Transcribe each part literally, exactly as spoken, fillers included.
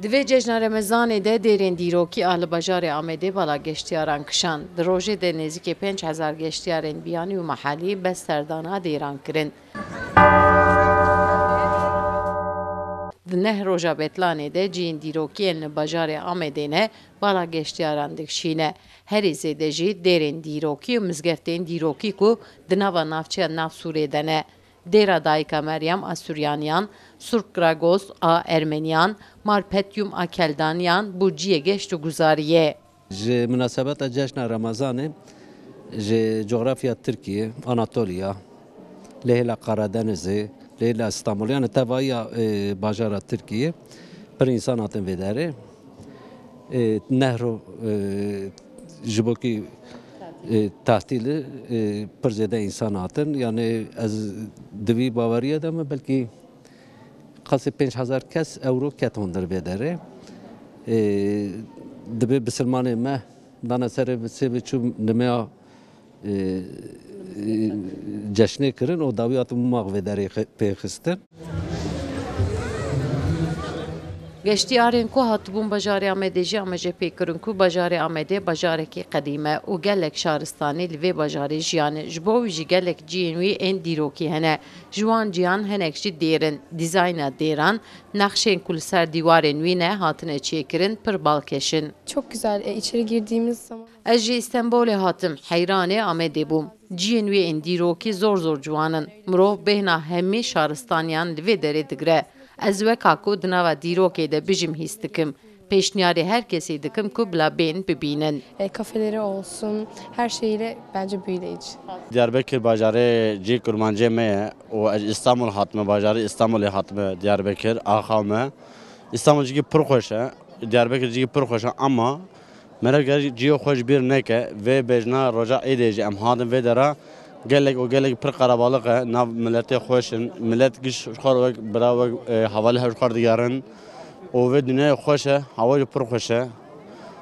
Di vê cejna Remezanê de dêrên dîrokî a li bajarê Amedê bala geştiyaran kişand. Di rojê de nêzîkî pênc hezar geştiyarên biyanî û mehelî bes serdana dêran kirin. Di neh roja Betlanê de cihên dîrokî yên li bajarê Amedê ne bala geştiyaran dikişîne. Herî zêde jî dêrên dîrokî û mizgeftên dîrokî ku di nava navçeya Navsûrê de ne. Dêra Dayika Meryem a Suryaniyan, Surk Kragos a Ermeniyan, Mar Petyum a Keldaniyan bû cihê geşt û guzariyê. Ji munasebeta cejna Remezanê ji cografya Tirkiyê, Anatoliya, li hêla Karadenizê, li hêla Stenbolê, yani tevahiya, e, bajara Tirkiyê pir însan hatin vê derê. E, nehro, e, ji bo kî, e, tatîlî, e, pir zêde însan hatin. Yani ez di vî baweriye de me belkî qasê pênc hezar kes ewro ket hundir vê derê. E, dibê bisilmanê me dane serê bi sê bi çû nimeya, e, e, ceşnê kirin û dawî hatin mûmak vê derê xi-, pê xistin. Geştiyarên ku hatibûn bajarê Amedê jî amaje pê kirin ku bajarê Amedê bajarekî qedîm e û gelek şaristanî li vê bajarê jiyane. Ji bo wî jî gelek cihên wî ên dîrokî hene. Ji wan cihan hinek jî dêr in. Dîzayna dêran, nexşên ku li ser dîwarên wî ne hatine çêkirin, pir balkêş in. Çok güzel. E, içeri girdiğimiz zaman Ez ji Stenbolê hatim, heyranê Amedê bûm. Cihên wî ên dîrokî zor zor ciwan in. Mirov bêhna hemî şaristaniyan li vê derê digire. Ez weka ku di nava dîrokê de bijim hîs dikim. Pêşniyarê her kesê dikim ku bila bên bibînin. E, kafeleri olsun, her şeyiyle bence büyüleyici. Diyarbekir bajarê cî kurmancê me ye û ez Îstanbul hatime, bajarê Îstanbulê hatime Diyarbekir, axa me. Îstanbul cîkî pir xweş e, Diyarbekir cîkî pir xweş e ama meriv ger cîyo xwe ji bîr neke, vê bejna roja êdê jî em hatin vê dera gelek û gelek pir qerebalix e, nav miletê xweş in, milet giş ji xwe re wek bira wek, e, hevalê hev ji xwe re digerin û vê dinyayê xweş e, hewa jî pir xweş e.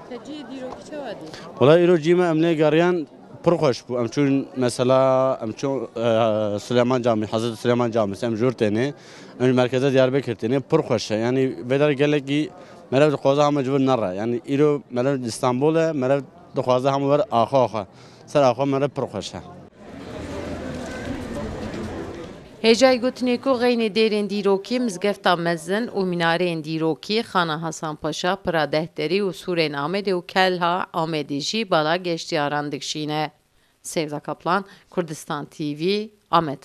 Te cihê dîrokî çawa dî? Wela îro cî me em lê geriyan pir xweş bû. Em çûn mesela, em çûn, e, Silêman Camî, Hezretî Silêman Camî, em jûr tênê, em ji merkeza Diyarbekir tênê, pir xweş e. Yanî vê der gelekî meriv dixwaze hema ji vir nere. Yanî îro meriv di Stenbol e, meriv dixwaze hema wer axa xwe. Ser axa meriv pir xweş e. Hêjayî gotinê ku xeynê dêrên dîrokî, mizgefta mezin û mînareyên dîrokî, Xana Hasan Paşa, Pira Dehterî û sûrên Amedê û Kelha Amedê jî bala geştiyaran dikişîne. Sevda Kaplan, Kurdistan T V, Amed.